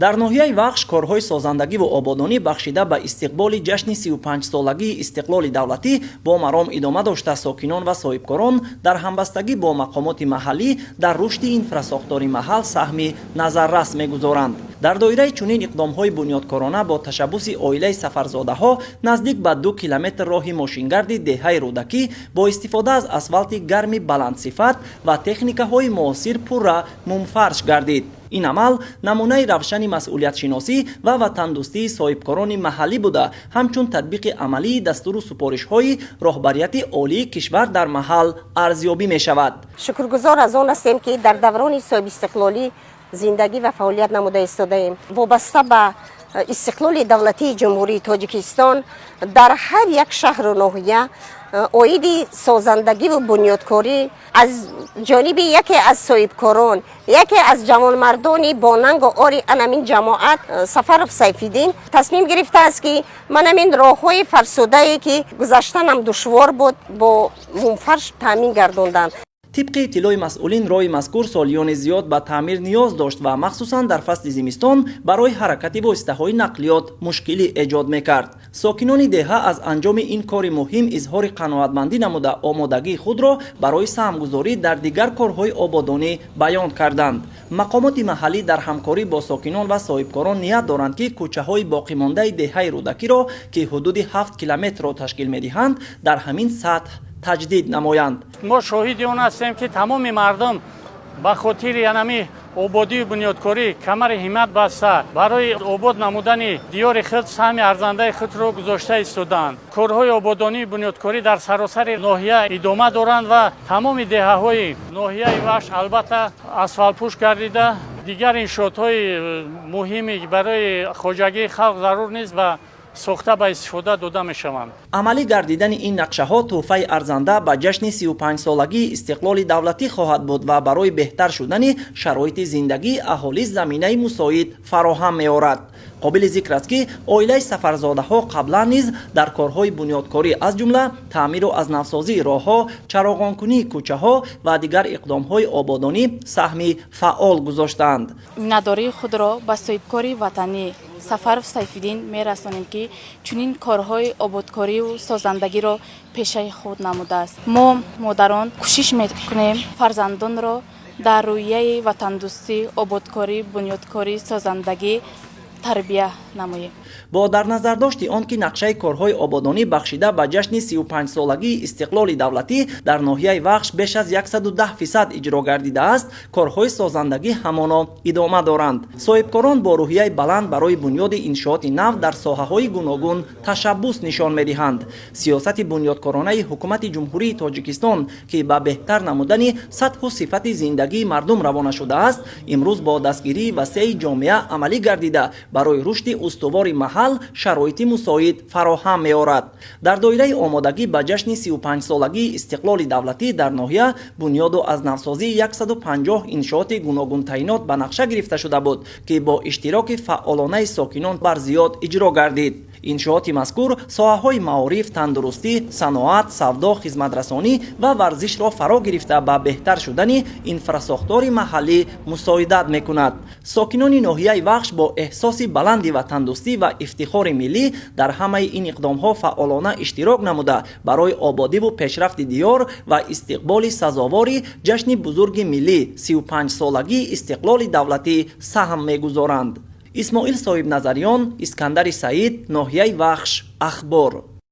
Дар ноҳияи Вахш корҳои созандагиву ободонӣ, бахшида ба истиқболи ҷашни 35-солагии истиқлоли давлатӣ, бо маром идома дошта, сокинон ва соҳибкорон дар ҳамбастагӣ бо мақомоти маҳаллӣ дар рушди инфрасохтори маҳал саҳми назаррас мегузоранд. Дар доираи чунин иқдомҳои бунёдкорона бо ташаббуси оилаи Сафарзодаҳо наздик ба 2 километр роҳи мошингарди деҳаи Рӯдакӣ бо истифода аз асфалти гарми баландсифат ва техникаҳои муосир пурра мумфарш гардид. Ин амал намунаи равшани масъулиятшиносӣ ва ватандӯстии соҳибкорони маҳаллӣ буда, ҳамчун татбиқи амалии дастуру супоришҳои роҳбарияти олии кишвар дар маҳал арзёбӣ мешавад. Шукргузор аз он ҳастем, ки дар даврони соҳибистиқлолӣ зиндагӣ ва фаъолият намуда истодаем. Вобаста ба истиқлоли давлатии Ҷумҳурии Тоҷикистон дар ҳар як шаҳру ноҳия оиди созандагиву бунёдкорӣ аз ҷониби яке аз соҳибкорон, яке аз ҷавонмардони бонангу ори анамин ҷамоат, Сафаров Сайфиддин, тасмим гирифтааст, ки манамин роҳҳои фарсудае, ки гузаштанам душвор буд, бо мумфарш таъмин гардонданд. Тибқи иттилои масъулин, роҳи мазкур солиёни зиёд ба таъмир ниёз дошт ва махсусан дар фасли зимистон барои ҳаракати воситаҳои нақлиёт мушкилӣ эҷод мекард. Сокинони деҳа аз анҷоми ин кори муҳим изҳори қаноатмандӣ намуда, омодагии худро барои саҳмгузорӣ дар дигар корҳои ободонӣ баён карданд. Мақомоти маҳаллӣ дар ҳамкорӣ бо сокинон ва соҳибкорон ният доранд, ки кӯчаҳои боқимондаи деҳаи Рӯдакиро, ки ҳудуди 7 километрро ташкил медиҳанд, дар ҳамин сатҳ таҷдид намоянд. Мо шоҳиди он ҳастем, ки тамоми мардум ба хотири анами ободию бунёдкорӣ камари ҳиммат баста, барои обод намудани диёри худ саҳми арзандаи худро гузошта истодаанд. Корҳои ободонию бунёдкорӣ дар саросари ноҳия идома доранд ва тамоми деҳаҳои ноҳияи Вахш, албатта, асфалтпӯш гардида, дигар иншоотҳои муҳими барои хоҷагии халқ зарур низ ба сохта ба истифода дода мешаванд. Амалӣ гардидани ин нақшаҳо тӯҳфаи арзанда ба ҷашни 35-солагии истиқлоли давлатӣ хоҳад буд ва барои беҳтар шудани шароити зиндагии аҳолӣ заминаи мусоид фароҳам меорад. Қобили зикр аст, ки оилаи Сафарзодаҳо қаблан низ дар корҳои бунёдкорӣ, аз ҷумла таъмиру аз навсозии роҳҳо, чароғонкунии кӯчаҳо ва дигар иқдомҳои ободонӣ саҳми фаъол гузоштаанд. Миннатдории худро ба соҳибкори ватанӣ Сафаров Сайфиддин мерасонем, ки чунин корҳои ободкорию созандагиро пешаи худ намудааст. Мо, модарон, кӯшиш мекунем фарзандонро дар рӯҳияи ватандӯстӣ, ободкорӣ, бунёдкорӣ, созандагӣ тарбия намоем. Бо дар назардошти он ки нақшаи корҳои ободонӣ, бахшида ба ҷашни 35-солагии истиқлоли давлатӣ, дар ноҳияи Вахш беш аз 110% иҷро гардидааст, корҳои созандагӣ ҳамоно идома доранд. Соҳибкорон бо рӯҳияи баланд барои бунёди иншооти нав дар соҳаҳои гуногун ташаббус нишон медиҳанд. Сиёсати бунёдкоронаи Ҳукумати Ҷумҳурии Тоҷикистон, ки ба беҳтар намудани сатҳу сифати зиндагии мардум равона шудааст, имрӯз бо дастгирии васеи ҷомеа амалӣ гардида, барои рушди устувори маҳал шароити мусоид фароҳам меорад. Дар доираи омодагӣ ба ҷашни 35-солагии истиқлоли давлатӣ дар ноҳия бунёду аз навсозии 150 иншооти гуногунтаинот ба нақша гирифта шуда буд, ки бо иштироки фаъолонаи сокинон бар зиёд иҷро гардид. Иншооти мазкур соҳаҳои маориф, тандурустӣ, саноат, савдо, хизматрасонӣ ва варзишро фаро гирифта, ба беҳтар шудани инфрасохтори маҳаллӣ мусоидат мекунад. Сокинони ноҳияи Вахш бо эҳсоси баланди ватандӯстӣ ва ифтихори миллӣ дар ҳамаи ин иқдомҳо фаъолона иштирок намуда, барои ободиву пешрафти диёр ва истиқболи сазовори ҷашни бузурги миллӣ, 35-солагии истиқлоли давлатӣ саҳм мегузоранд. Исмоил Соҳибназариён, Искандари Саид, ноҳияи Вахш, Ахбор.